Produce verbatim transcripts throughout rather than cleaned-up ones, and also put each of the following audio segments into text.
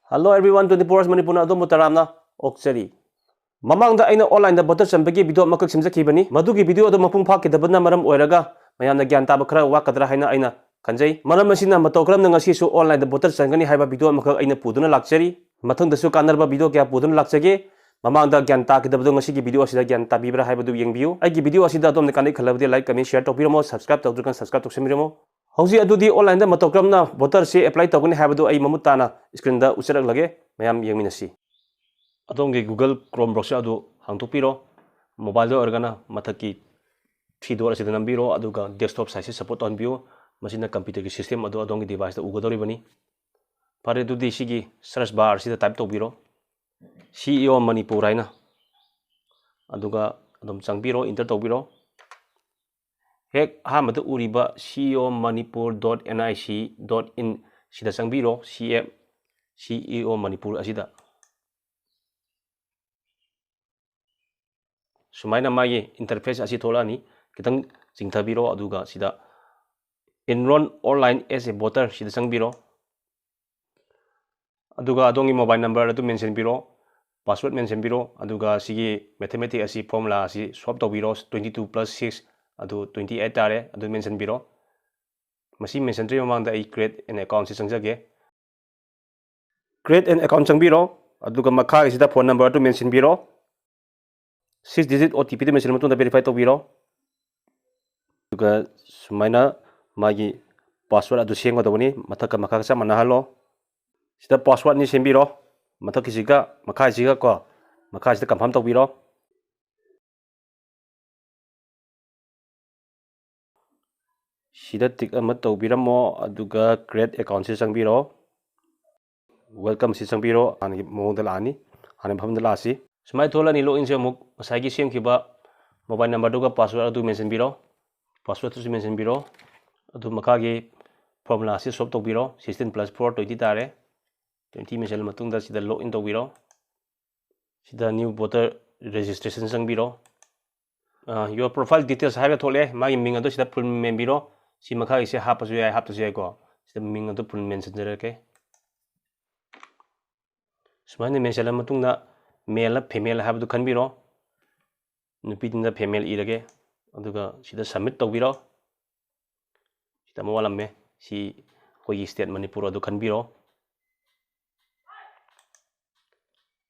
Hello everyone, twenty-four hours Manipurꯅ ꯑꯗꯣꯝꯕꯨ ꯇꯔꯥꯝꯅ ꯑꯣꯛꯆꯔꯤ꯫ ꯃꯃꯥꯡꯗ ꯑꯩꯅ online ꯗ voter ꯆꯟꯕꯒꯤ video ꯑꯃꯈꯛ ꯁꯦꯝꯖꯈꯤꯕꯅꯤ꯫ ꯃꯗꯨꯒꯤ video ꯑꯗꯨ ꯃꯄꯨꯡ ꯐꯥꯈꯤꯗꯕꯅ ꯃꯔꯝ ꯑꯣꯏꯔꯒ ꯃꯌꯥꯝꯅ ꯒ꯭ꯌꯥꯟ ꯇꯥꯕ ꯈꯔ ꯋꯥꯠꯀꯗ꯭ꯔꯥ ꯍꯥꯏꯅ ꯑꯩꯅ ꯈꯟꯖꯩ꯫ ꯃꯔꯝ ꯑꯁꯤꯅ ꯃꯇꯧ ꯀꯔꯝꯅ ꯉꯁꯤꯁꯨ online ꯗ voter ꯆꯟꯒꯅꯤ ꯍꯥꯏꯕ video ꯑꯃꯈꯛ ꯑꯩꯅ ꯄꯨꯗꯨꯅ ꯂꯥꯛꯆꯔꯤ꯫ ꯃꯊꯪꯗꯁꯨ ꯀꯥꯟꯅꯔꯕ video ꯀꯌꯥ ꯄꯨꯗꯨꯅ ꯂꯥꯛꯆꯒꯦ꯫ ꯃꯃꯥꯡꯗ ꯒ꯭ꯌꯥꯟ ꯇꯥꯈꯤꯗꯕꯗꯣ ꯉꯁꯤꯒꯤ video ꯑꯁꯤꯗ ꯒ꯭ꯌꯥꯟ ꯇꯥꯕꯤꯕ꯭ꯔꯥ ꯍꯥꯏꯕꯗꯨ ꯌꯦꯡꯕꯤꯌꯨ꯫ ꯑꯩꯒꯤ video ꯑꯁꯤꯗ ꯑꯗꯣꯝꯅ ꯀꯥꯟꯅꯩ ꯈꯜꯂꯕꯗꯤ like, comment, share ꯇꯧꯕꯤꯔꯝꯃꯣ꯫ Subscribe ꯇꯧꯗ꯭ꯔꯤꯀꯥꯟ subscribe ꯇꯧꯁꯟꯕꯤꯔꯝꯃꯣ꯫ ꯍꯧꯖꯤꯛ ꯑꯗꯨꯗꯤ online ꯗ ꯃꯇꯧ ꯀꯔꯝꯅ voter ꯁꯦ apply ꯇꯧꯒꯅꯤ ꯍꯥꯏꯕꯗꯨ ꯑꯩ ꯃꯃꯨꯠ ꯇꯥꯅ screen ꯗ ꯎꯠꯆꯔꯛꯂꯒꯦ, ꯃꯌꯥꯝ ꯌꯦꯡꯃꯤꯟꯅꯁꯤ꯫ ꯑꯗꯣꯝꯒꯤ Google Chrome browser ꯑꯗꯨ ꯍꯥꯡꯗꯣꯛꯄꯤꯔꯣ꯫ Mobile ꯗ ꯑꯣꯏꯔꯒꯅ ꯃꯊꯛꯀꯤ three dot ꯑꯁꯤꯗ ꯅꯝꯕꯤꯔꯣ, ꯑꯗꯨꯒ desktop size ꯁꯤ support ꯇꯧꯍꯟꯕꯤꯌꯨ꯫ ꯃꯁꯤꯅ computer ꯒꯤ system ꯑꯗꯨ ꯑꯗꯣꯝꯒꯤ device ꯇ ꯎꯒꯗꯧꯔꯤꯕꯅꯤ꯫ ꯐꯔꯦ, ꯑꯗꯨꯗꯤ ꯁꯤꯒꯤ search bar ꯑꯁꯤꯗ type ꯇꯧꯕꯤꯔꯣ, CEO Manipur ꯍꯥꯏꯅ, ꯑꯗꯨꯒ ꯑꯗꯨꯝ ꯆꯪꯕꯤꯔꯣ, enter ꯇꯧꯕꯤꯔꯣ꯫ ꯍꯦꯛ ꯑꯍꯥꯟꯕꯗ ꯎꯔꯤꯕ CEO Manipur dot NIC dot in ꯁꯤꯗ ꯆꯪꯕꯤꯔꯣ, CM, CEO Manipur ꯑꯁꯤꯗ꯫ ꯁꯨꯃꯥꯏꯅ ꯃꯥꯒꯤ interface ꯑꯁꯤ ꯊꯣꯛꯂꯛꯑꯅꯤ꯫ ꯈꯤꯇꯪ ꯆꯤꯡꯊꯕꯤꯔꯣ, ꯑꯗꯨꯒ ꯁꯤꯗ Enroll Online as a Voter ꯁꯤꯗ ꯆꯪꯕꯤꯔꯣ꯫ ꯑꯗꯨꯒ ꯑꯗꯣꯝꯒꯤ mobile number ꯑꯗꯨ mention ꯄꯤꯔꯣ, password mention ꯄꯤꯔꯣ, ꯑꯗꯨꯒ ꯁꯤꯒꯤ mathematics ꯑꯁꯤ, formula ꯑꯁꯤ solve ꯇꯧꯕꯤꯔꯣ꯫ Twenty two plus six ꯑꯗꯨ twenty eight ꯇꯥꯔꯦ, ꯑꯗꯨ mention ꯄꯤꯔꯣ꯫ ꯃꯁꯤ mention ꯇꯧꯗ꯭ꯔꯤꯉꯩ ꯃꯃꯥꯡꯗ ꯑꯩ create an account ꯁꯤ ꯆꯪꯖꯒꯦ꯫ Create an account ꯆꯪꯕꯤꯔꯣ, ꯑꯗꯨꯒ ꯃꯈꯥꯒꯤꯁꯤꯗ phone number ꯑꯗꯨ mention ꯄꯤꯔꯣ꯫ Six digit OTP ꯗꯨ mention ꯃꯇꯨꯡꯗ verify ꯇꯧꯕꯤꯔꯣ꯫ ꯑꯗꯨꯒ ꯁꯨꯃꯥꯏꯅ ꯃꯥꯒꯤ password ꯑꯗꯨ ꯁꯦꯝꯒꯗꯧꯕꯅꯤ꯫ ꯃꯊꯛꯀ ꯃꯈꯥꯒ ꯆꯞ ꯃꯥꯟꯅꯍꯜꯂꯣ꯫ ꯁꯤꯗ password ꯑꯅꯤ ꯁꯦꯝꯕꯤꯔꯣ, ꯃꯊꯛꯀꯤꯁꯤꯒ ꯃꯈꯥꯁꯤꯒ ꯀꯣ, ꯃꯈꯥꯁꯤꯗ confirm ꯇꯧꯕꯤꯔꯣ꯫ ꯁꯤꯗ tick ꯑꯃ ꯇꯧꯕꯤꯔꯝꯃꯣ, ꯑꯗꯨꯒ create account ꯁꯤ ꯆꯪꯕꯤꯔꯣ꯫ Welcome ꯁꯤ ꯆꯪꯕꯤꯔꯣ꯫ ꯍꯥꯟꯅꯒꯤ ꯃꯑꯣꯡꯗ ꯂꯥꯛꯑꯅꯤ, ꯍꯥꯟꯅꯒꯤ ꯃꯐꯝꯗ ꯂꯥꯛꯑꯁꯤ꯫ ꯁꯨꯃꯥꯏꯅ ꯊꯣꯛꯂꯛꯑꯅꯤ꯫ Login ꯁꯦ ꯑꯃꯨꯛ ꯉꯁꯥꯏꯒꯤ ꯁꯦꯝꯈꯤꯕ mobile number ꯗꯨꯒ password ꯑꯗꯨ mention ꯄꯤꯔꯣ, password ꯇꯨꯁꯨ mention ꯄꯤꯔꯣ꯫ ꯑꯗꯨ ꯃꯈꯥꯒꯤ formula ꯑꯁꯤ solve ꯇꯧꯕꯤꯔꯣ꯫ Sixteen plus four twenty ꯇꯥꯔꯦ꯫ Twenty mention ꯃꯇꯨꯡꯗ ꯁꯤꯗ login ꯇꯧꯕꯤꯔꯣ꯫ ꯁꯤꯗ new voter registration ꯆꯪꯕꯤꯔꯣ꯫ ꯑ, your profile details ꯍꯥꯏꯔꯒ ꯊꯣꯛꯂꯛꯑꯦ꯫ ꯃꯥꯒꯤ ꯃꯤꯡ ꯑꯗꯨ ꯁꯤꯗ full ꯃꯦꯟꯕꯤꯔꯣ꯫ ꯁꯤ ꯃꯈꯥꯒꯤꯁꯦ ꯍꯥꯞꯄꯁꯨ ꯌꯥꯏ, ꯍꯥꯞꯇ꯭ꯔꯁꯨ ꯌꯥꯏꯀꯣ꯫ ꯁꯤꯗ ꯃꯤꯡ ꯑꯗꯨ full ꯃꯦꯟꯁꯤꯟꯖꯔꯛꯀꯦ꯫ ꯁꯨꯃꯥꯏꯅ ꯃꯦꯟꯁꯤꯜꯂ ꯃꯇꯨꯡꯗ male ꯐꯤꯃꯦꯜ ꯍꯥꯏꯕꯗꯨ ꯈꯟꯕꯤꯔꯣ꯫ ꯅꯨꯄꯤꯗꯨꯅ ꯐꯤꯃꯦꯜ ꯏꯔꯒꯦ, ꯑꯗꯨꯒ ꯁꯤꯗ submit ꯇꯧꯕꯤꯔꯣ꯫ ꯁꯤꯗ ꯑꯃ ꯋꯥꯠꯂꯝꯃꯦ, ꯁꯤ ꯑꯩꯈꯣꯏꯒꯤ state ꯃꯅꯤꯄꯨꯔ ꯑꯗꯨ ꯈꯟꯕꯤꯔꯣ,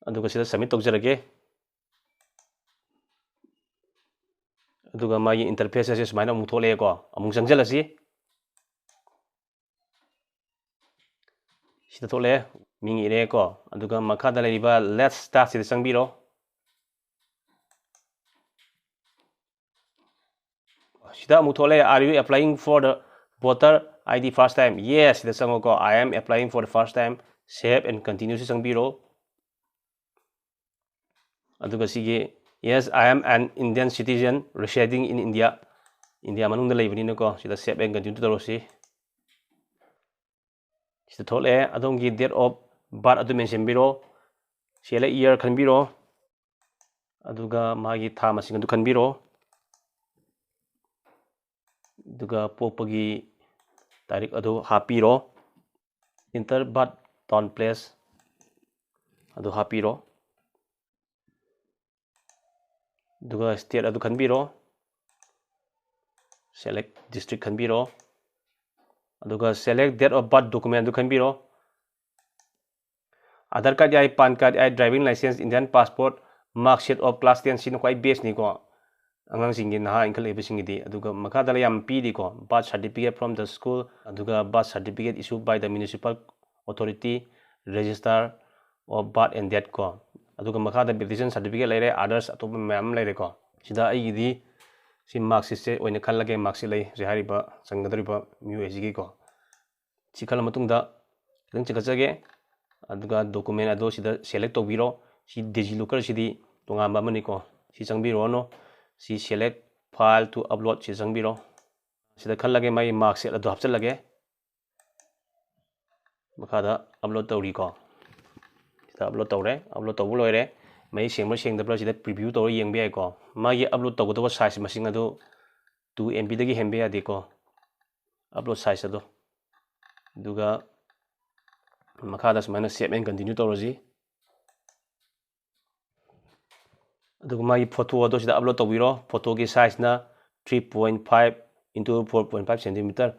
ꯑꯗꯨꯒ ꯁꯤꯗ submit ꯇꯧꯖꯔꯒꯦ꯫ ꯑꯗꯨꯒ ꯃꯥꯒꯤ interface ꯑꯁꯦ ꯁꯨꯃꯥꯏꯅ ꯑꯃꯨꯛ ꯊꯣꯛꯂꯛꯑꯦꯀꯣ꯫ ꯑꯃꯨꯛ ꯆꯪꯁꯤꯜꯂꯁꯤ꯫ ꯁꯤꯗ ꯊꯣꯛꯂꯛꯑꯦ, ꯃꯤꯡ ꯏꯔꯦꯀꯣ꯫ ꯑꯗꯨꯒ ꯃꯈꯥꯗ ꯂꯩꯔꯤꯕ Let's Start ꯁꯤꯗ ꯆꯪꯕꯤꯔꯣ꯫ ꯁꯤꯗ ꯑꯃꯨꯛ ꯊꯣꯛꯂꯛꯑꯦ, "Are you applying for the voter I D first time?" Yes ꯁꯤꯗ ꯆꯪꯉꯣꯀꯣ꯫ "I am applying for the first time." Save and continue ꯁꯤ ꯆꯪꯕꯤꯔꯣ꯫ ꯑꯗꯨꯒ ꯁꯤꯒꯤ "Yes, I am an Indian citizen residing in India." India ꯃꯅꯨꯡꯗ ꯂꯩꯕꯅꯤꯅꯀꯣ, ꯁꯤꯗ save and continue ꯇꯧꯔꯁꯤ꯫ ꯁꯤꯗ ꯊꯣꯛꯂꯛꯑꯦ, ꯑꯗꯣꯝꯒꯤ date of birth ꯑꯗꯨ ꯃꯦꯟꯁꯤꯟꯕꯤꯔꯣ꯫ ꯁꯤꯗ year ꯈꯟꯕꯤꯔꯣ, ꯑꯗꯨꯒ ꯃꯥꯒꯤ ꯊꯥ ꯃꯁꯤꯡ ꯑꯗꯨ ꯈꯟꯕꯤꯔꯣ, ꯑꯗꯨꯒ ꯄꯣꯛꯄꯒꯤ ꯇꯥꯔꯤꯛ ꯑꯗꯨ ꯍꯥꯞꯄꯤꯔꯣ꯫ Enter birth town place ꯑꯗꯨ ꯍꯥꯞꯄꯤꯔꯣ꯫ ꯑꯗꯨꯒ state ꯑꯗꯨ ꯈꯟꯕꯤꯔꯣ꯫ Select district ꯈꯟꯕꯤꯔꯣ꯫ ꯑꯗꯨꯒ select date of birth document ꯑꯗꯨ ꯈꯟꯕꯤꯔꯣ꯫ Aadhaar card ꯌꯥꯏ, PAN card ꯌꯥꯏ, driving license, Indian passport, mark sheet of class ten, ꯁꯤꯅ ꯈ꯭ꯋꯥꯏ best ꯅꯤꯀꯣ ꯑꯉꯥꯡꯁꯤꯡꯒꯤ, ꯅꯍꯥ ꯏꯟꯈꯠꯂꯛꯏꯕꯁꯤꯡꯒꯤꯗꯤ꯫ ꯑꯗꯨꯒ ꯃꯈꯥꯗ ꯌꯥꯝ ꯄꯤꯔꯤꯀꯣ, birth certificate from the school, ꯑꯗꯨꯒ birth certificate issued by the municipal authority, register of birth and death ꯀꯣ꯫ ꯑꯗꯨꯒ ꯃꯈꯥꯗ baptism certificate ꯂꯩꯔꯦ, others ꯑꯇꯣꯞꯄ ꯃꯌꯥꯝ ꯑꯃ ꯂꯩꯔꯦꯀꯣ꯫ ꯁꯤꯗ ꯑꯩꯒꯤꯗꯤ ꯁꯤ mark sheet ꯁꯦ ꯑꯣꯏꯅ ꯈꯜꯂꯒꯦ, mark sheet ꯂꯩ ꯍꯧꯖꯤꯛ ꯍꯥꯏꯔꯤꯕ ꯆꯪꯒꯗꯧꯔꯤꯕ ꯃꯤꯑꯣꯏꯁꯤꯒꯤꯀꯣ꯫ ꯁꯤ ꯈꯜꯂ ꯃꯇꯨꯡꯗ ꯈꯤꯇꯪ ꯆꯤꯡꯈꯠꯆꯒꯦ꯫ ꯑꯗꯨꯒ document ꯑꯗꯣ ꯁꯤꯗ select ꯇꯧꯕꯤꯔꯣ꯫ ꯁꯤ DigiLocker ꯁꯤꯗꯤ ꯇꯣꯉꯥꯟꯕ ꯑꯃꯅꯤꯀꯣ, ꯁꯤ ꯆꯪꯕꯤꯔꯨꯔꯅꯨ꯫ ꯁꯤ select file to upload ꯁꯤ ꯆꯪꯕꯤꯔꯣ꯫ ꯁꯤꯗ ꯈꯜꯂꯒꯦ, ꯃꯥꯒꯤ mark sheet ꯑꯗꯣ ꯍꯥꯞꯆꯤꯜꯂꯒꯦ꯫ ꯃꯈꯥꯗ upload ꯇꯧꯔꯤꯀꯣ꯫ ꯁꯤꯗ upload ꯇꯧꯔꯦ꯫ Upload ꯇꯧꯕ ꯂꯣꯏꯔꯦ꯫ ꯃꯌꯦꯛ ꯁꯦꯡꯕ꯭ꯔꯥ ꯁꯦꯡꯗꯕ꯭ꯔꯥ ꯁꯤꯗ preview ꯇꯧꯔ ꯌꯦꯡꯕ ꯌꯥꯏꯀꯣ꯫ ꯃꯥꯒꯤ upload ꯇꯧꯒꯗꯧꯕ size ꯃꯁꯤꯡ ꯑꯗꯨ two M B ꯗꯒꯤ ꯍꯦꯟꯕ ꯌꯥꯗꯦꯀꯣ, upload size ꯑꯗꯣ꯫ ꯑꯗꯨꯒ ꯃꯈꯥꯗ ꯁꯨꯃꯥꯏꯅ save and continue ꯇꯧꯔꯁꯤ꯫ ꯑꯗꯨꯒ ꯃꯥꯒꯤ ꯐꯣꯇꯣ ꯑꯗꯣ ꯁꯤꯗ ꯑꯞꯂꯣꯗ ꯇꯧꯕꯤꯔꯣ꯫ ꯐꯣꯇꯣꯒꯤ ꯁꯥꯏꯖꯅ three point five into four point five centimeter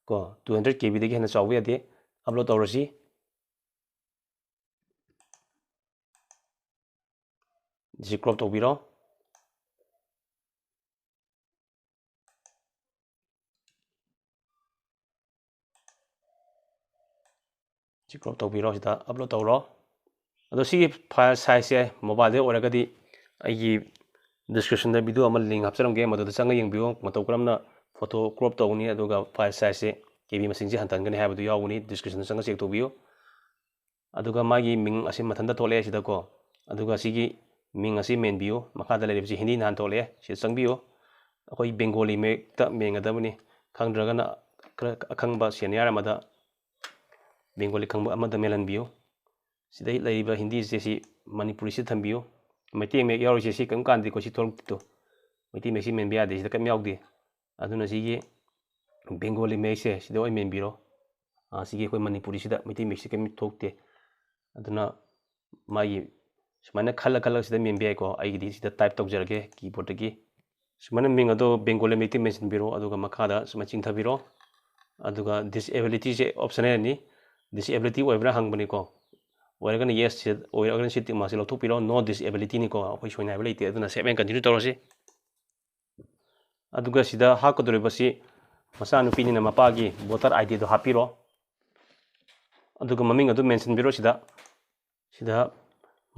ꯀꯣ, two hundred K Bꯗꯒꯤ ꯍꯦꯟꯅ ꯆꯥꯎꯕ ꯌꯥꯗꯦ꯫ ꯑꯞꯂꯣꯗ ꯇꯧꯔꯁꯤ꯫ ꯁꯤ ꯀ꯭ꯔꯣꯞ ꯇꯧꯕꯤꯔꯣ꯫ ꯁꯤ ꯀ꯭ꯔꯣꯞ ꯇꯧꯕꯤꯔꯣ, ꯁꯤꯗ ꯑꯞꯂꯣꯗ ꯇꯧꯔꯣ꯫ ꯑꯗꯣ ꯁꯤꯒꯤ ꯐꯥꯏꯜ ꯁꯥꯏꯖꯁꯦ ꯃꯣꯕꯥꯏꯜꯗ ꯑꯣꯏꯔꯒꯗꯤ ꯑꯩꯒꯤ ꯗꯤꯁꯀ꯭ꯔꯤꯞꯁꯟꯗ ꯚꯤꯗꯤꯑꯣ ꯑꯃ ꯂꯤꯡ ꯍꯥꯞꯆꯔꯝꯒꯦ, ꯃꯗꯨꯗ ꯆꯪꯉ ꯌꯦꯡꯕꯤꯌꯨ꯫ ꯃꯇꯧ ꯀꯔꯝꯅ ꯐꯣꯇꯣ ꯀ꯭ꯔꯣꯞ ꯇꯧꯒꯅꯤ ꯑꯗꯨꯒ ꯐꯥꯏꯜ ꯁꯥꯏꯖꯁꯦ ꯀꯦ ꯕꯤ ꯃꯁꯤꯡꯁꯦ ꯍꯟꯊꯍꯟꯒꯅꯤ ꯍꯥꯏꯕꯗꯨ ꯌꯥꯎꯒꯅꯤ, ꯗꯤꯁꯀ꯭ꯔꯤꯞꯁꯟꯗ ꯆꯪꯉ ꯆꯦꯛ ꯇꯧꯕꯤꯌꯨ꯫ ꯑꯗꯨꯒ ꯃꯥꯒꯤ ꯃꯤꯡ ꯑꯁꯤ ꯃꯊꯟꯇ ꯊꯣꯛꯂꯛꯑꯦ ꯁꯤꯗꯀꯣ꯫ ꯑꯗꯨꯒ ꯁꯤꯒꯤ ꯃꯤꯡ ꯑꯁꯤ ꯃꯦꯟꯕꯤꯌꯨ꯫ ꯃꯈꯥꯗ ꯂꯩꯔꯤꯕꯁꯤ ꯍꯤꯟꯗꯤ ꯅꯍꯥꯟ ꯊꯣꯛꯂꯛꯑꯦ, ꯁꯤꯗ ꯆꯪꯕꯤꯌꯨ꯫ ꯑꯩꯈꯣꯏ ꯕꯦꯡꯒꯣꯂꯤ ꯃꯌꯦꯛꯇ ꯃꯦꯟꯒꯗꯕꯅꯤ꯫ ꯈꯪꯗ꯭ꯔꯒꯅ ꯈꯔ ꯑꯈꯪꯕ ꯁꯦꯅꯤꯌꯔ ꯑꯃꯗ, ꯕꯦꯡꯒꯣꯂꯤ ꯈꯪꯕ ꯑꯃꯗ ꯃꯦꯜꯍꯟꯕꯤꯌꯨ꯫ ꯁꯤꯗꯩ ꯂꯩꯔꯤꯕ ꯍꯤꯟꯗꯤꯁꯦ ꯁꯤ ꯃꯅꯤꯄꯨꯔꯤꯁꯤꯗ ꯊꯝꯕꯤꯌꯨ꯫ ꯃꯩꯇꯩ ꯃꯌꯦꯛ ꯌꯥꯎꯔꯤꯁꯦ ꯁꯤ ꯀꯔꯤꯝ ꯀꯥꯟꯗꯦꯀꯣ, ꯁꯤ ꯊꯣꯛꯂꯛꯇꯦꯗꯣ꯫ ꯃꯩꯇꯩ ꯃꯌꯦꯛꯁꯤ ꯃꯦꯟꯕ ꯌꯥꯗꯦ, ꯁꯤꯗ ꯀꯔꯤꯝ ꯌꯥꯎꯗꯦ꯫ ꯑꯗꯨꯅ ꯁꯤꯒꯤ ꯕꯦꯡꯒꯣꯂꯤ ꯃꯌꯦꯛꯁꯦ ꯁꯤꯗ ꯑꯣꯏꯅ ꯃꯦꯟꯕꯤꯔꯣ꯫ ꯑꯥ, ꯁꯤꯒꯤ ꯑꯩꯈꯣꯏ ꯃꯅꯤꯄꯨꯔꯤꯁꯤꯗ ꯃꯩꯇꯩ ꯃꯌꯦꯛꯁꯤ ꯀꯔꯤꯝ ꯊꯣꯛꯇꯦ꯫ ꯑꯗꯨꯅ ꯃꯥꯒꯤ ꯁꯨꯃꯥꯏꯅ ꯈꯜꯂ ꯈꯜꯂꯒ ꯁꯤꯗ ꯃꯦꯟꯕ ꯌꯥꯏꯀꯣ꯫ ꯑꯩꯒꯤꯗꯤ ꯁꯤꯗ ꯇꯥꯏꯞ ꯇꯧꯖꯔꯒꯦ ꯀꯤꯕꯣꯔꯗꯇꯒꯤ꯫ ꯁꯨꯃꯥꯏꯅ ꯃꯤꯡ ꯑꯗꯣ ꯕꯦꯡꯒꯣꯂꯤ ꯃꯌꯦꯛꯇ ꯃꯦꯟꯁꯤꯟꯕꯤꯔꯣ, ꯑꯗꯨꯒ ꯃꯈꯥꯗ ꯁꯨꯃꯥꯏꯅ ꯆꯤꯡꯊꯕꯤꯔꯣ꯫ ꯑꯗꯨꯒ ꯗꯤꯁꯑꯦꯕꯤꯂꯤꯇꯤꯁꯦ ꯑꯣꯞꯁꯅꯦꯜꯅꯤ꯫ ꯗꯤꯁꯑꯦꯕꯤꯂꯤꯇꯤ ꯑꯣꯏꯕ꯭ꯔꯥ ꯍꯪꯕꯅꯤꯀꯣ꯫ ꯑꯣꯏꯔꯒꯅ ꯌꯦꯁ, ꯑꯣꯏꯔꯒꯅ ꯁꯤ ꯇꯤꯛ ꯃꯥꯔꯛꯁꯦ ꯂꯧꯊꯣꯛꯄꯤꯔꯣ꯫ ꯅꯣ ꯗꯤꯁꯑꯦꯕꯤꯂꯤꯇꯤꯅꯤꯀꯣ, ꯑꯩꯈꯣꯏ ꯁꯣꯏꯅ ꯍꯥꯏꯕ ꯂꯩꯇꯦ꯫ ꯑꯗꯨꯅ ꯁꯦꯞ ꯑꯦꯟ ꯀꯟꯇꯤꯅ꯭ꯌꯨ ꯇꯧꯔꯁꯤ꯫ ꯑꯗꯨꯒ ꯁꯤꯗ ꯍꯥꯞꯀꯗꯧꯔꯤꯕꯁꯤ ꯃꯆꯥꯅꯨꯄꯤꯅꯤꯅ ꯃꯄꯥꯒꯤ ꯚꯣꯇꯔ ꯑꯥꯏ ꯗꯤꯗꯣ ꯍꯥꯞꯄꯤꯔꯣ꯫ ꯑꯗꯨꯒ ꯃꯃꯤꯡ ꯑꯗꯨ ꯃꯦꯟꯁꯤꯟꯕꯤꯔꯣ ꯁꯤꯗ꯫ ꯁꯤꯗ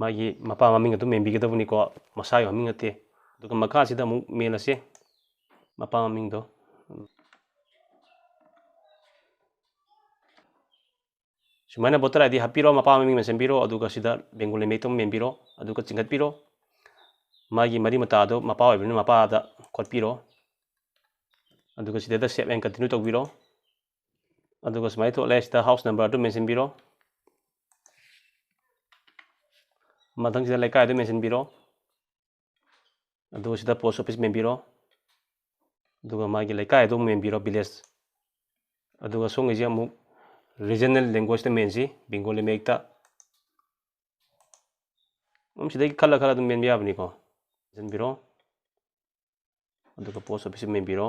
ꯃꯥꯒꯤ ꯃꯄꯥ ꯃꯃꯤꯡ ꯑꯗꯨ ꯃꯦꯟꯕꯤꯒꯗꯕꯅꯤꯀꯣ, ꯃꯁꯥꯒꯤ ꯃꯃꯤꯡ ꯅꯠꯇꯦ꯫ ꯑꯗꯨꯒ ꯃꯈꯥꯁꯤꯗ ꯑꯃꯨꯛ ꯃꯦꯜꯂꯁꯤ ꯃꯄꯥ ꯃꯃꯤꯡꯗꯣ꯫ ꯁꯨꯃꯥꯏꯅ ꯚꯣꯇꯔ ꯑꯥꯏ ꯗꯤ ꯍꯥꯞꯄꯤꯔꯣ, ꯃꯄꯥ ꯃꯃꯤꯡ ꯃꯦꯟꯁꯤꯟꯕꯤꯔꯣ, ꯑꯗꯨꯒ ꯁꯤꯗ ꯕꯦꯡꯒꯣꯂꯤ ꯃꯌꯦꯛꯇ ꯑꯃ ꯃꯦꯟꯕꯤꯔꯣ, ꯑꯗꯨꯒ ꯆꯤꯡꯈꯠꯄꯤꯔꯣ꯫ ꯃꯥꯒꯤ ꯃꯔꯤ ꯃꯇꯥꯗꯣ ꯃꯄꯥ ꯑꯣꯏꯕꯅꯤꯅ ꯃꯄꯥꯗ ꯈꯣꯠꯄꯤꯔꯣ꯫ ꯑꯗꯨꯒ ꯁꯤꯗꯩꯗ ꯁꯦꯞ ꯑꯦꯟ ꯀꯟꯇꯤꯅ꯭ꯌꯨ ꯇꯧꯕꯤꯔꯣ꯫ ꯑꯗꯨꯒ ꯁꯨꯃꯥꯏꯅ ꯊꯣꯛꯂꯦ, ꯁꯤꯗ ꯍꯥꯎꯁ ꯅꯝꯕꯔ ꯑꯗꯨ ꯃꯦꯟꯁꯤꯟꯕꯤꯔꯣ꯫ ꯃꯊꯪꯁꯤꯗ ꯂꯩꯀꯥꯏ ꯑꯗꯨ ꯃꯦꯟꯁꯤꯟꯕꯤꯔꯣ꯫ ꯑꯗꯨꯒ ꯁꯤꯗ ꯄꯣꯁ ꯑꯣꯐꯤꯁ ꯃꯦꯟꯕꯤꯔꯣ꯫ ꯑꯗꯨꯒ ꯃꯥꯒꯤ ꯂꯩꯀꯥꯏ ꯑꯗꯨ ꯑꯃꯨꯛ ꯃꯦꯟꯕꯤꯔꯣ, ꯚꯤꯂꯦꯖ꯫ ꯑꯗꯨꯒ ꯁꯣꯝꯒꯤꯁꯦ ꯑꯃꯨꯛ ꯔꯤꯖꯅꯦꯜ ꯂꯦꯡꯒ꯭ꯋꯦꯖꯇ ꯃꯦꯟꯁꯤ, ꯕꯦꯡꯒꯣꯂꯤ ꯃꯌꯦꯛꯇ꯫ ꯑꯗꯨꯝ ꯁꯤꯗꯒꯤ ꯈꯜꯂ ꯈꯜꯂ ꯑꯗꯨꯝ ꯃꯦꯟꯕ ꯌꯥꯕꯅꯤꯀꯣ꯫ ꯃꯦꯟꯁꯤꯟꯕꯤꯔꯣ꯫ ꯑꯗꯨꯒ post office ꯃꯦꯟꯕꯤꯔꯣ꯫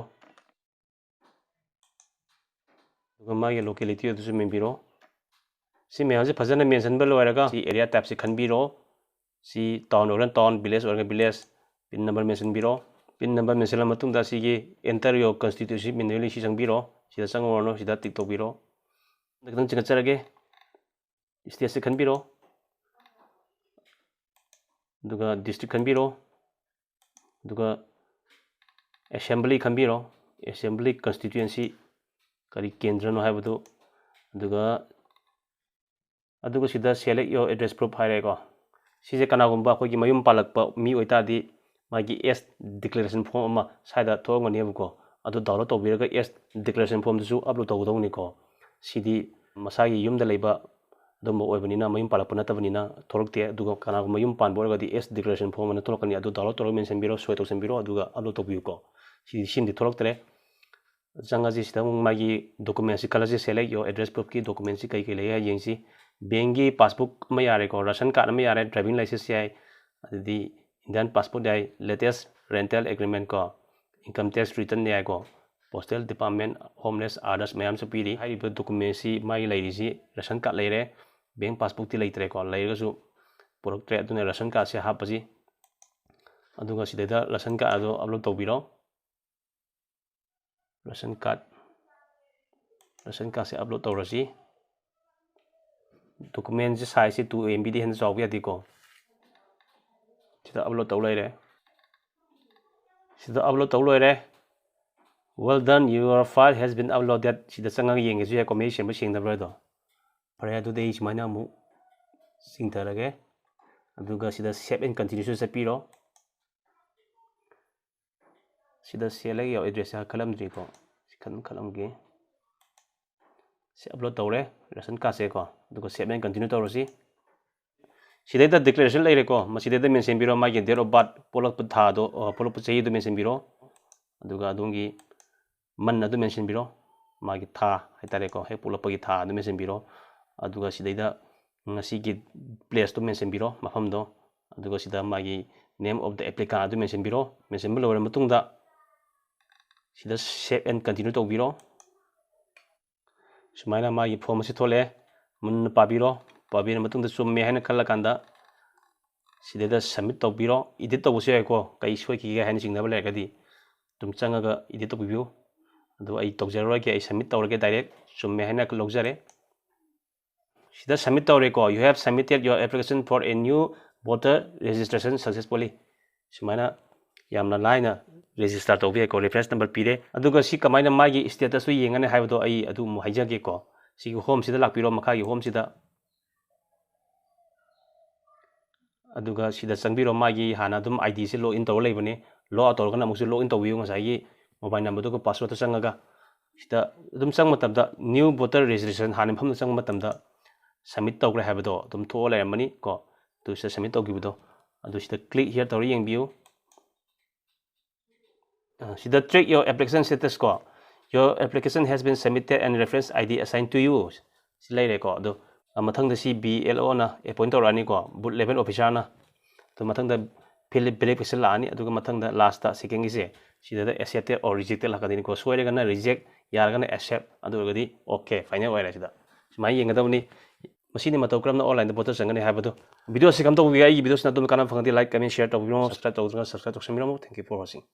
ꯑꯗꯨꯒ ꯃꯥꯒꯤ locality ꯑꯗꯨꯁꯨ ꯃꯦꯟꯕꯤꯔꯣ꯫ ꯁꯤ ꯃꯌꯥꯝꯁꯦ ꯐꯖꯅ ꯃꯦꯟꯁꯤꯟꯕ ꯂꯣꯏꯔꯒ ꯁꯤ area typeꯁꯤ ꯈꯟꯕꯤꯔꯣ꯫ ꯁꯤ town ꯑꯣꯏꯔꯒꯅ town, village ꯑꯣꯏꯔꯒꯅ village꯫ PIN number ꯃꯦꯟꯁꯤꯟꯕꯤꯔꯣ꯫ PIN number ꯃꯦꯟꯁꯤꯜꯂ ꯃꯇꯨꯡꯗ ꯁꯤꯒꯤ enter your constituency manually ꯁꯤ ꯆꯪꯕꯤꯔꯣ꯫ ꯁꯤꯗ ꯆꯪꯉꯨꯔꯅꯨ, ꯁꯤꯗ tick ꯇꯧꯕꯤꯔꯣ꯫ ꯈꯤꯇꯪ ꯆꯤꯡꯈꯠꯆꯔꯒꯦ꯫ Stateꯁꯤ ꯈꯟꯕꯤꯔꯣ꯫ ꯑꯗꯨꯒ district ꯈꯟꯕꯤꯔꯣ꯫ ꯑꯗꯨꯒ assembly ꯈꯟꯕꯤꯔꯣ꯫ Assembly constituency ꯀꯔꯤ ꯀꯦꯟꯗ꯭ꯔꯅꯣ ꯍꯥꯏꯕꯗꯨ꯫ ꯑꯗꯨꯒ, ꯑꯗꯨꯒ ꯁꯤꯗ select your address proof ꯍꯥꯏꯔꯦꯀꯣ꯫ ꯁꯤꯁꯦ ꯀꯅꯥꯒꯨꯝꯕ ꯑꯩꯈꯣꯏꯒꯤ ꯃꯌꯨꯝ ꯄꯥꯜꯂꯛꯄ ꯃꯤ ꯑꯣꯏꯇꯥꯔꯗꯤ ꯃꯥꯒꯤ S declaration form ꯑꯃ ꯁ꯭ꯋꯥꯏꯗ ꯊꯣꯛꯑꯝꯒꯅꯦꯕꯀꯣ꯫ ꯑꯗꯨ download ꯇꯧꯕꯤꯔꯒ S declaration formꯗꯨꯁꯨ upload ꯇꯧꯒꯗꯧꯕꯅꯤꯀꯣ꯫ ꯁꯤꯗꯤ ꯃꯁꯥꯒꯤ ꯌꯨꯝꯗ ꯂꯩꯕ ꯑꯗꯨꯝꯕ ꯑꯣꯏꯕꯅꯤꯅ, ꯃꯌꯨꯝ ꯄꯥꯜꯂꯛꯄ ꯅꯠꯇꯕꯅꯤꯅ ꯊꯣꯛꯂꯛꯇꯦ꯫ ꯑꯗꯨꯒ ꯀꯅꯥꯒꯨꯝꯕ ꯌꯨꯝ ꯄꯥꯟꯕ ꯑꯣꯏꯔꯒꯗꯤ S declaration form ꯑꯅ ꯊꯣꯛꯂꯛꯀꯅꯤ꯫ ꯑꯗꯨ download ꯇꯧꯔꯒ ꯃꯦꯟꯁꯤꯟꯕꯤꯔꯣ, ꯁꯣꯏ ꯇꯧꯁꯤꯟꯕꯤꯔꯣ, ꯑꯗꯨꯒ upload ꯇꯧꯕꯤꯌꯨꯀꯣ꯫ ꯁꯤꯗꯤ, ꯁꯤꯃꯗꯤ ꯊꯣꯛꯂꯛꯇ꯭ꯔꯦ꯫ ꯆꯪꯉꯁꯤ꯫ ꯁꯤꯗ ꯑꯃꯨꯛ ꯃꯥꯒꯤ documentꯁꯤ ꯈꯜꯂꯁꯤ꯫ Select your address proofꯀꯤ documentꯁꯤ ꯀꯩ ꯀꯩ ꯂꯩ ꯍꯥꯏ ꯌꯦꯡꯁꯤ꯫ Bankꯀꯤ passbook ꯑꯃ ꯌꯥꯔꯦꯀꯣ, ration card ꯑꯃ ꯌꯥꯔꯦ, driving license ꯌꯥꯏ, ꯑꯗꯨꯗꯤ Indian passport ꯌꯥꯏ, latest rental agreement ꯀꯣ, income tax return ꯌꯥꯏꯀꯣ, postal department, homeless, others ꯃꯌꯥꯝꯁꯨ ꯄꯤꯔꯤ꯫ ꯍꯥꯏꯔꯤꯕ documentꯁꯤ ꯃꯥꯒꯤ ꯂꯩꯔꯤꯁꯤ ration card ꯂꯩꯔꯦ, bank passbookꯇꯤ ꯂꯩꯇ꯭ꯔꯦꯀꯣ, ꯂꯩꯔꯒꯁꯨ ꯄꯨꯔꯛꯇ꯭ꯔꯦ꯫ ꯑꯗꯨꯅ ration cardꯁꯦ ꯍꯥꯞꯄꯁꯤ꯫ ꯑꯗꯨꯒ ꯁꯤꯗꯩꯗ ration card ꯑꯗꯣ upload ꯇꯧꯕꯤꯔꯣ꯫ Ration card, ration cardꯁꯦ upload ꯇꯧꯔꯁꯤ꯫ Documentꯁꯦ sizeꯁꯦ two MBꯗꯤ ꯍꯦꯟꯅ ꯆꯥꯎꯕ ꯌꯥꯗꯦꯀꯣ꯫ ꯁꯤꯗ upload ꯇꯧ ꯂꯩꯔꯦ꯫ ꯁꯤꯗ upload ꯇꯧ ꯂꯣꯏꯔꯦ꯫ Well done, your file has been uploaded꯫ ꯁꯤꯗ ꯆꯪꯉꯒ ꯌꯦꯡꯒꯦꯁꯨ ꯌꯥꯏꯀꯣ, ꯃꯌꯦꯛ ꯁꯦꯡꯕ ꯁꯦꯡꯗꯕ꯭ꯔꯥ ꯍꯥꯏꯗꯣ꯫ ꯐꯔꯦ, ꯑꯗꯨꯗꯤ ꯑꯩ ꯁꯨꯃꯥꯏꯅ ꯑꯃꯨꯛ ꯆꯤꯡꯊꯔꯒꯦ꯫ ꯑꯗꯨꯒ ꯁꯤꯗ save and continueꯁꯨ ꯆꯠꯄꯤꯔꯣ꯫ ꯁꯤꯗ select your addressꯁꯦ ꯈꯜꯂꯝꯗ꯭ꯔꯤꯀꯣ꯫ ꯁꯤ ꯈꯟ-, ꯈꯜꯂꯝꯒꯦ꯫ ꯁꯤ upload ꯇꯧꯔꯦ, ration cardꯁꯦꯀꯣ꯫ ꯑꯗꯨꯒ save and continue ꯇꯧꯔꯁꯤ꯫ ꯁꯤꯗꯩꯗ declaration ꯂꯩꯔꯦꯀꯣ꯫ ꯃꯁꯤꯗꯩꯗ ꯃꯦꯟꯁꯤꯟꯕꯤꯔꯣ, ꯃꯥꯒꯤ date of birth, ꯄꯣꯛꯂꯛꯄ ꯊꯥꯗꯣ, ꯑ, ꯄꯣꯛꯂꯛꯄ ꯆꯍꯤꯗꯨ ꯃꯦꯟꯁꯤꯟꯕꯤꯔꯣ꯫ ꯑꯗꯨꯒ ꯑꯗꯣꯝꯒꯤ month ꯑꯗꯨ ꯃꯦꯟꯁꯤꯟꯕꯤꯔꯣ, ꯃꯥꯒꯤ ꯊꯥ ꯍꯥꯏꯇꯥꯔꯦꯀꯣ, ꯍꯦꯛ ꯄꯣꯛꯂꯛꯄꯒꯤ ꯊꯥ ꯑꯗꯨ ꯃꯦꯟꯁꯤꯟꯕꯤꯔꯣ꯫ ꯑꯗꯨꯒ ꯁꯤꯗꯩꯗ ꯉꯁꯤꯒꯤ placeꯇꯣ ꯃꯦꯟꯁꯤꯟꯕꯤꯔꯣ, ꯃꯐꯝꯗꯣ꯫ ꯑꯗꯨꯒ ꯁꯤꯗ ꯃꯥꯒꯤ Name of the applicant ꯑꯗꯨ mention ꯕꯤꯔꯣ꯫ Mention ꯕꯤꯕ ꯂꯣꯏꯔꯕ ꯃꯇꯨꯡꯗ ꯁꯤꯗ save and continue ꯇꯧꯕꯤꯔꯣ꯫ ꯁꯨꯃꯥꯏꯅ ꯃꯥꯒꯤ form ꯑꯁꯤ ꯊꯣꯛꯂꯛꯑꯦ꯫ ꯃꯨꯟꯅ ꯄꯥꯕꯤꯔꯣ꯫ ꯄꯥꯕꯤꯔ ꯃꯇꯨꯡꯗ ꯆꯨꯝꯃꯦ ꯍꯥꯏꯅ ꯈꯜꯂꯀꯥꯟꯗ ꯁꯤꯗꯩꯗ submit ꯇꯧꯕꯤꯔꯣ꯫ Edit ꯇꯧꯕꯁꯨ ꯌꯥꯏꯀꯣ, ꯀꯩ ꯁꯣꯏꯈꯤꯒꯦ ꯍꯥꯏꯅ ꯆꯤꯡꯅꯕ ꯂꯩꯔꯒꯗꯤ ꯑꯗꯨꯝ ꯆꯪꯉꯒ edit ꯇꯧꯕꯤꯌꯨ꯫ ꯑꯗꯨ ꯑꯩ ꯇꯧꯖꯔꯔꯣꯏꯒꯦ, ꯑꯩ submit ꯇꯧꯔꯒꯦ, direct ꯆꯨꯝꯃꯦ ꯍꯥꯏꯅ ꯂꯧꯖꯔꯦ꯫ ꯁꯤꯗ submit ꯇꯧꯔꯦꯀꯣ꯫ You have submitted your application for a new voter registration successfully꯫ ꯁꯨꯃꯥꯏꯅ ꯌꯥꯝꯅ ꯂꯥꯏꯅ register ꯇꯧꯕ ꯌꯥꯏꯀꯣ꯫ Reference number ꯄꯤꯔꯦ꯫ ꯑꯗꯨꯒ ꯁꯤ ꯀꯃꯥꯏꯅ ꯃꯥꯒꯤ status ꯇꯨ ꯌꯦꯡꯒꯅꯤ ꯍꯥꯏꯕꯗꯣ ꯑꯩ ꯑꯗꯨ ꯑꯃꯨꯛ ꯍꯥꯏꯖꯒꯦꯀꯣ꯫ ꯁꯤꯒꯤ home ꯁꯤꯗ ꯂꯥꯛꯄꯤꯔꯣ, ꯃꯈꯥꯒꯤ home ꯁꯤꯗ꯫ ꯑꯗꯨꯒ ꯁꯤꯗ ꯆꯪꯕꯤꯔꯣ꯫ ꯃꯥꯒꯤ ꯍꯥꯟꯅ ꯑꯗꯨꯝ ID ꯁꯦ log in ꯇꯧꯔ ꯂꯩꯕꯅꯤ꯫ Log out ꯇꯧꯔꯒꯅ ꯑꯃꯨꯛꯁꯨ log in ꯇꯧꯕꯤꯌꯨ, ꯉꯁꯥꯏꯒꯤ mobile number ꯗꯨꯒ password ꯇꯨ ꯆꯪꯉꯒ꯫ ꯁꯤꯗ ꯑꯗꯨꯝ ꯆꯪꯕ ꯃꯇꯝꯗ new voter registration ꯍꯥꯟꯅ ꯃꯐꯝꯗ ꯆꯪꯕ ꯃꯇꯝꯗ submit ꯇꯧꯈ꯭ꯔꯦ ꯍꯥꯏꯕꯗꯣ ꯑꯗꯨꯝ ꯊꯣꯛꯑ ꯂꯩꯔꯝꯃꯅꯤ ꯀꯣ꯫ ꯑꯗꯨ ꯁꯤꯗ submit ꯇꯧꯈꯤꯕꯗꯣ, ꯑꯗꯨ ꯁꯤꯗ click here ꯇꯧꯔ ꯌꯦꯡꯕꯤꯌꯨ꯫ ꯑ, ꯁꯤꯗ track your application status ꯀꯣ꯫ Your application has been submitted and reference ID assigned to you꯫ ꯁꯤ ꯂꯩꯔꯦꯀꯣ꯫ ꯑꯗꯣ, ꯑ, ꯃꯊꯪꯗ ꯁꯤ BLO ꯅ appoint ꯇꯧꯔꯛꯑꯅꯤꯀꯣ, booth level officer ꯅ꯫ ꯑꯗꯨ ꯃꯊꯪꯗ field verification ꯂꯥꯛꯑꯅꯤ, ꯑꯗꯨꯒ ꯃꯊꯪꯗ last ꯇ second ꯒꯤꯁꯦ ꯁꯤꯗꯗ accepted or rejected ꯂꯥꯛꯀꯗꯣꯏꯅꯤꯀꯣ꯫ ꯁꯣꯏꯔꯒꯅ reject, ꯌꯥꯔꯒꯅ accept, ꯑꯗꯨ ꯑꯣꯏꯔꯒꯗꯤ okay, final ꯑꯣꯏꯔꯦ꯫ ꯁꯤꯗ ꯁꯨꯃꯥꯏꯅ ꯌꯦꯡꯒꯗꯕꯅꯤ꯫ ꯃꯁꯤꯅ ꯃꯇꯧ ꯀꯔꯝꯅ online ꯗ voter ꯆꯪꯒꯅꯤ ꯍꯥꯏꯕꯗꯨ꯫ Video ꯁꯤ ꯀꯝꯗꯧꯕꯤꯒꯦ? ꯑꯩꯒꯤ video ꯁꯤꯅ ꯑꯗꯣꯝꯗ ꯀꯥꯟꯅꯕ ꯐꯪꯉꯗꯤ like, comment, share ꯇꯧꯕꯤꯔꯝꯃꯣ꯫ Subscribe ꯇꯧꯗ꯭ꯔꯒꯅ subscribe ꯇꯧꯁꯟꯕꯤꯔꯝꯃꯣ꯫ Thank you for watching꯫